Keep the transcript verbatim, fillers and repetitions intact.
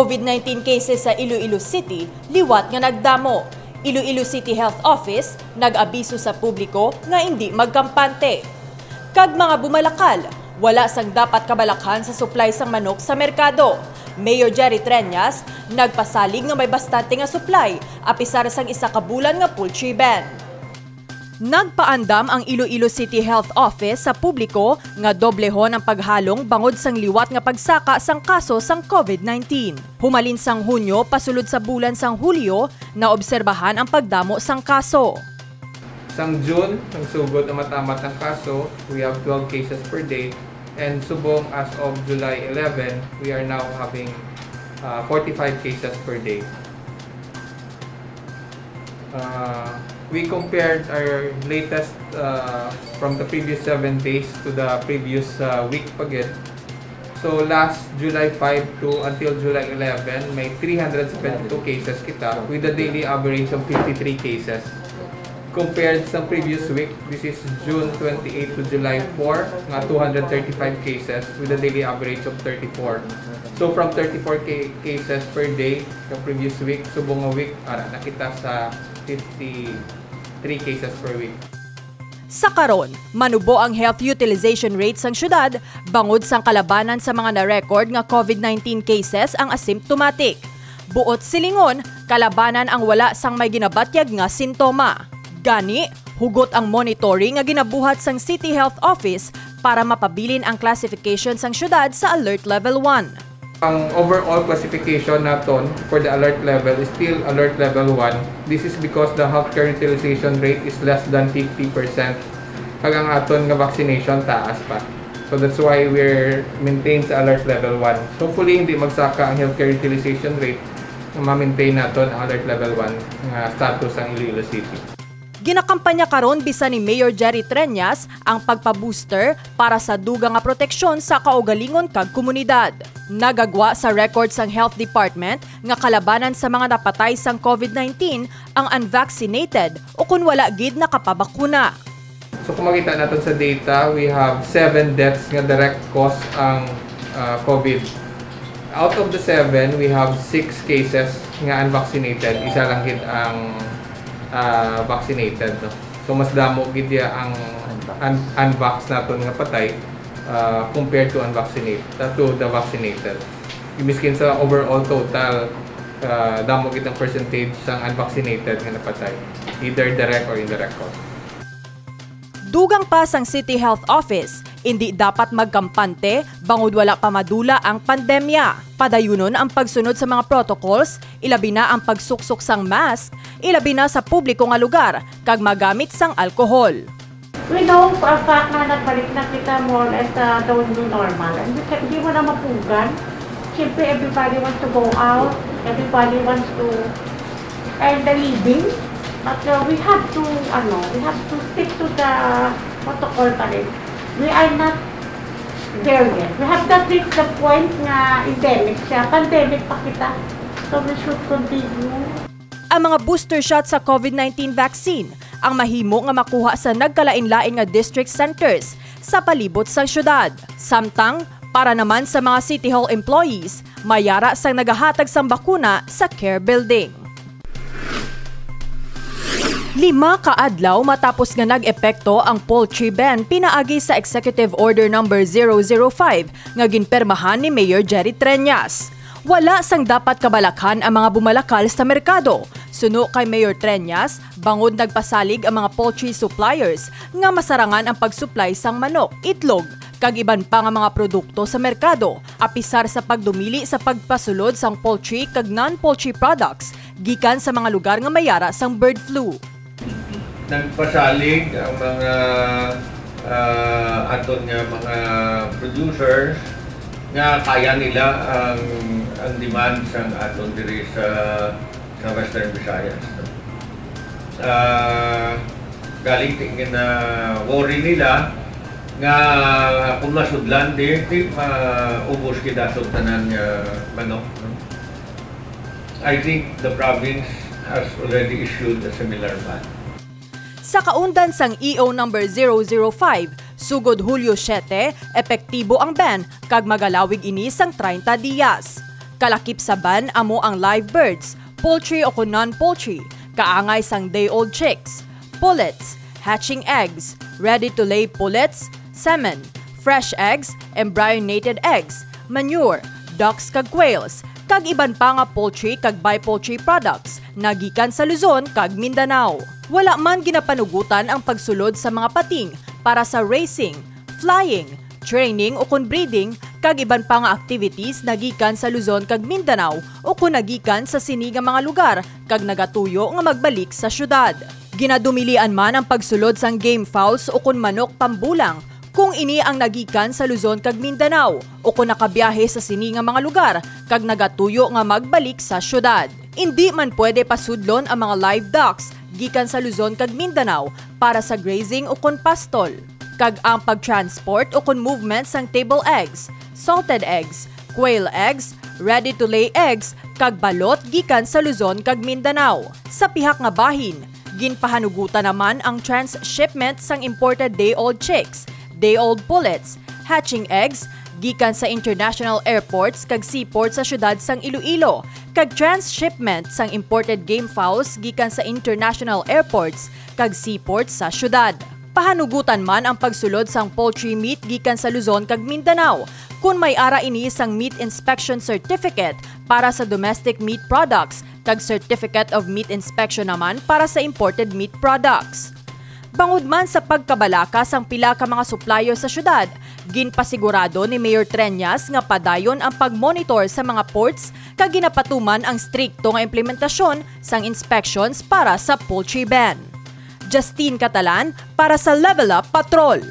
COVID nineteen cases sa Iloilo City liwat nga nagdamo. Iloilo City Health Office nag-abiso sa publiko nga indi magkampante. Kag mga bumalakal, wala sang dapat kabalakhan sa supply sang manok sa merkado. Mayor Jerry Treñas nagpasalig nga may bastante nga supply apisar sang isa ka bulan nga poultry ban. Nagpaandam ang Iloilo City Health Office sa publiko nga doblehon ang paghalong bangod sang liwat nga pagsaka sang kaso sang COVID nineteen. Humalin sang Hunyo pasulod sa bulan sang Hulyo, naobserbahan ang pagdamo sang kaso. Sang June, ang sugod na matamat ng kaso, we have twelve cases per day. And subong as of July eleven, we are now having uh, forty-five cases per day. Uh, we compared our latest uh, from the previous seven days to the previous uh, week pa gid. So last July five to until July eleven, may three hundred seventy-two cases kita with a daily average of fifty-three cases. Compared sa previous week, this is June twenty-eight to July four, nga two hundred thirty-five cases with a daily average of thirty-four. So from thirty-four ca- cases per day the previous week, subong nga week, ara na kita sa fifty-three cases per week. Sa karon, manubo ang health utilization rate sang syudad bangod sang kalabanan sa mga na-record nga COVID nineteen cases ang asymptomatic. Buot silingon, kalabanan ang wala sang may ginabatyag nga sintoma. Gani, hugot ang monitoring nga ginabuhat sang City Health Office para mapabilin ang classification sang syudad sa Alert Level one. Ang overall classification naton for the alert level is still alert level one. This is because the healthcare utilization rate is less than fifty percent. Kag ang aton nga vaccination taas pa. So that's why we're maintained sa alert level one. Hopefully, hindi magsaka ang healthcare utilization rate nga ma-maintain naton ang alert level one nga status ang Iloilo City. Ginakampanya karon bisan ni Mayor Jerry Treñas ang pagpa-booster para sa dugang nga proteksyon sa kaugalingon kag komunidad. Nagagwa sa record sang Health Department nga kalabanan sa mga napatay sang COVID nineteen ang unvaccinated o kon wala gid nakapabakuna. So kung makita natin sa data, we have seven deaths nga direct cause ang uh, COVID. Out of the seven, we have six cases nga unvaccinated. Isa lang gid ang uh, vaccinated. No? So mas damo gid ya ang un- unvax naton nga patay uh, compared to unvaccinated, uh, to the vaccinated. Miskin sa overall total, uh, damo gid ang percentage sang unvaccinated nga napatay, either direct or indirect cause. Dugang pa sang City Health Office, indi dapat magkampante bangod wala pa madula ang pandemya. Padayunon ang pagsunod sa mga protocols, ilabi na ang pagsuksok sang mask, ilabi na sa publiko nga lugar, kag magamit sang alkohol. We know for a fact na nagbalik na kita more or less sa the new normal. And we can, di mo na mapugan. Siyempre, everybody wants to go out. Everybody wants to earn the living. But uh, we have to, ano, we have to stick to the protocol pa rin. We are not there yet. We have not reached the point nga endemic siya. Pandemic pa kita. So we should continue. Ang mga booster shot sa COVID nineteen vaccine ang mahimo nga makuha sa nagkalain-lain nga district centers sa palibot sang syudad. Samtang, para naman sa mga City Hall employees, may ara sang nagahatag sang bakuna sa Care Building. Lima ka adlaw matapos nga nag-epekto ang poultry ban pinaagi sa Executive Order Number zero zero five nga ginpermahan ni Mayor Jerry Treñas. Wala sang dapat kabalakhan ang mga bumalakal sa merkado. Suno kay Mayor Treñas, bangod nagpasalig ang mga poultry suppliers nga masarangan ang pag-supply sang manok, itlog, kag iban pa nga mga produkto sa merkado, apisar sa pagdumili sa pagpasulod sang poultry kag non-poultry products gikan sa mga lugar nga may ara sang bird flu. Nagpasalig ang mga ah, aton nga mga producers nga kaya nila ang ang demand sang aton diri sa sa Western Visayas. No? Ah, galing tingin na worry nila nga kung masudlan di, di maubos kita sa tanan nga manok. No? I think the province has already issued a similar ban. Sa kaundan sang E O number zero zero five, sugod Hulyo siete, epektibo ang ban kag magalawig ini sang treinta diyas. Kalakip sa ban amo ang live birds, poultry o kon non-poultry, kaangay sang day-old chicks, pullets, hatching eggs, ready-to-lay pullets, semen, fresh eggs, embryonated eggs, manure, ducks kag quails, kag iban pa nga poultry kag by-poultry products nga gikan sa Luzon kag Mindanao. Wala man ginapanugutan ang pagsulod sa mga pating para sa racing, flying, training o kon breeding kag iban pa nga activities nga gikan sa Luzon kag Mindanao o kon nagikan sa sini nga mga lugar kag nagatuyo nga magbalik sa syudad. Ginadumilian man ang pagsulod sang game fowls o kon manok pambulang kung ini ang nagikan sa Luzon kag Mindanao o kon nakabiyahe sa sini nga mga lugar kag nagatuyo nga magbalik sa syudad. Indi man pwede pasudlon ang mga live ducks gikan sa Luzon kag Mindanao para sa grazing o kon pastol. Kag ang pag-transport o kon movement sang table eggs, salted eggs, quail eggs, ready-to-lay eggs, kag balot gikan sa Luzon kag Mindanao. Sa pihak nga bahin, ginpahanugutan naman ang transshipment sang imported day-old chicks, day-old pullets, hatching eggs, gikan sa international airports kag seaports sa syudad sang Iloilo, kag transshipment sang imported game fowls gikan sa international airports kag seaports sa syudad. Pahanugutan man ang pagsulod sang poultry meat gikan sa Luzon kag Mindanao, kon may ara ini sang meat inspection certificate para sa domestic meat products kag certificate of meat inspection naman para sa imported meat products. Bangod man sa pagkabalaka sang pila ka mga supplier sa syudad, ginpasigurado ni Mayor Treñas nga padayon ang pag-monitor sa mga ports kag ginapatuman ang strikto nga implementasyon sang inspections para sa poultry ban. Justine Catalan para sa Level Up Patrol.